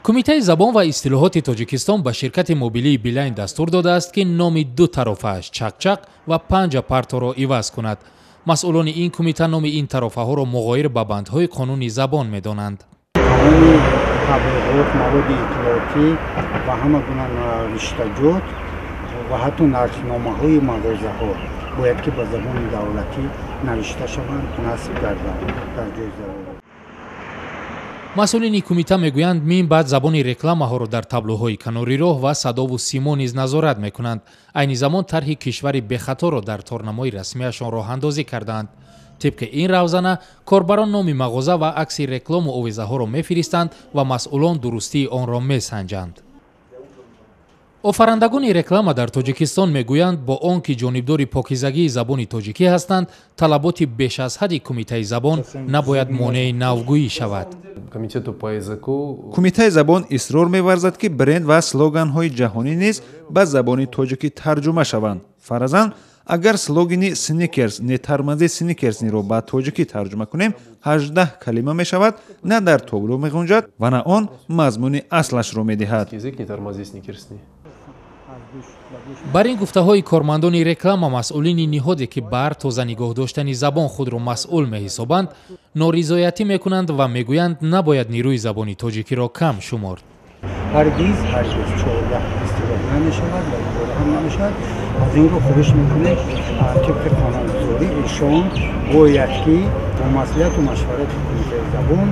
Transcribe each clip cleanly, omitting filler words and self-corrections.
Кумитаи забон ва истилоҳоти Тоҷикистон ба ширкати мобилии Билайн дастур додааст, ки номи ду тарофааш Чақчақ ва Панҷа Парторо иваз кунад. Масъулони ин кумита номи ин тарофаҳоро муғоир ба бандҳои қонуни забон медонанд. Тамоми таблиғот, маводи иттилоотӣ ва ҳама гуна навиштаҷот ва ҳатто нархномаҳои мағозаҳо бояд ки ба забони давлатӣ навишта шаванд, насб гарданд дар ҷои зарур. Масъулини кумита мегӯянд, мин баъд забони рекламаҳоро дар таблоҳои канори роҳ ва садову симо низ назорат мекунанд. Айни замон тарҳи кишвари бехаторо дар торнамои расмиашон роҳандозӣ кардаанд. Тибқи ин равзана, корбарон номи мағоза ва акси рекламу овезаҳоро мефиристанд ва масъулон дурустии онро месанҷанд. Офарандагони реклама дар Тоҷикистон мегӯянд, бо он ки ҷонибдори покизагии забони тоҷикӣ ҳастанд, талаботи беш аз ҳадди Кумитаи забон набояд монеи навгӯӣ шавад. Кумитаи забон исрор меварзад, ки бренд ва слоганҳои ҷаҳонӣ низ ба забони тоҷикӣ тарҷума шаванд. Фаразан, агар слогани Сникерс «Не тормози, сникерсни»-ро ба тоҷикӣ тарҷума кунем, 18 калима мешавад, на дар табло меғунҷад ва на он мазмуни аслашро медиҳад. Бар ин гуфтаҳои кормандони реклама, масъулини ниҳоде, ки бар тоза нигоҳ доштани забон худро масъул меҳисобанд, норизоятӣ мекунанд ва мегӯянд, набояд нерӯи забони тоҷикиро кам шуморд. Ҳаргиз, ҳаргиз 14 истилоҳ намешавад ва ибора ҳам намешавад. Аз ин рӯ хоҳиш мекунем, тибқи қонунгузорӣ эшон бояд ки бо маслиҳату машварати Кумитаи забон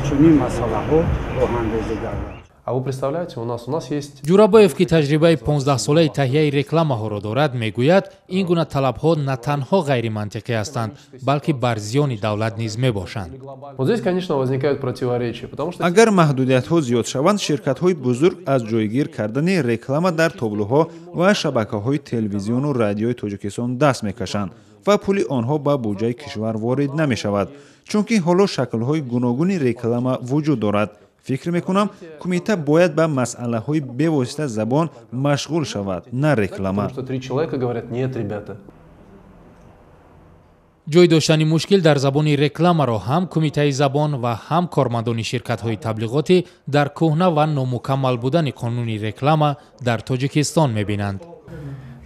чунин масъалаҳо роҳандозӣ гарданд. А вы представляете, у нас есть. Ҷурабоев, ки таҷрибаи 15-солаи таҳияи рекламаҳоро дорад, мегӯяд, ин гуна талабҳо на танҳо ғайримантиқӣ ҳастанд, балки бар зиёни давлат низ мебошанд. Вот здесь, конечно, возникают противоречия, потому что. Агар маҳдудиятҳо зиёд шаванд, ширкатҳои бузург аз ҷойгир кардани реклама дар таблоҳо ва шабакаҳои телевизиону радиои Тоҷикистон даст мекашанд ва пули онҳо ба буҷаи кишвар ворид намешавад, чунки ҳоло шаклҳои гуногуни реклама вуҷуд дорад. Фикр мекунам, кумита бояд ба масъалаҳои бевосита забон машғул шавад, на реклама. Потому что три человека говорят: «Нет, ребята». Ҷой доштани мушкил дар забони рекламаро ҳам Кумитаи забон ва ҳам кормандони ширкатҳои таблиғотӣ дар кӯҳна ва номукаммал будани қонуни реклама дар Тоҷикистон мебинанд.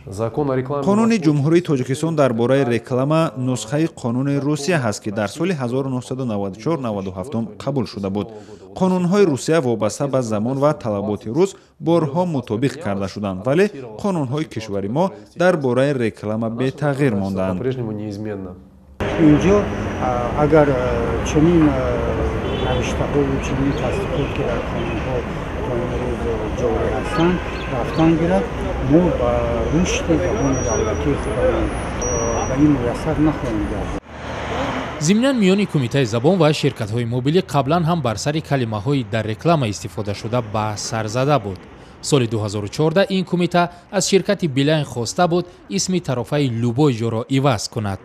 Закон о рекламе. Қонуни Ҷумҳурии Тоҷикистон дар бораи реклама нусхаи қонуни Русия ҳаст, ки дар соли 1994-97 қабул шуда буд. Қонунҳои Русия вобаста ба замон ва талаботи рӯз борҳо мутобиқ карда шуданд, вале қонунҳои кишвари мо дар бораи реклама бетағйир мондаанд. По-прежнему неизменно. Инҷо агар чунин навиштаҳову чунин тасдиқот, ки дар қонунҳо то имрӯз ҷорӣ ҳастанд, рафтан гирад, мо ба рушди забони давлатии худамон ба ин муяссар нахоҳем гардид. Зимнан, миёни Кумитаи забон ва ширкатҳои мобилӣ қаблан ҳам бар сари калимаҳои дар реклама истифодашуда баҳс сарзада буд. Соли 2014 ин кумита аз ширкати Билайн хоста буд, исми тарофаи Любой ҷоро иваз кунад.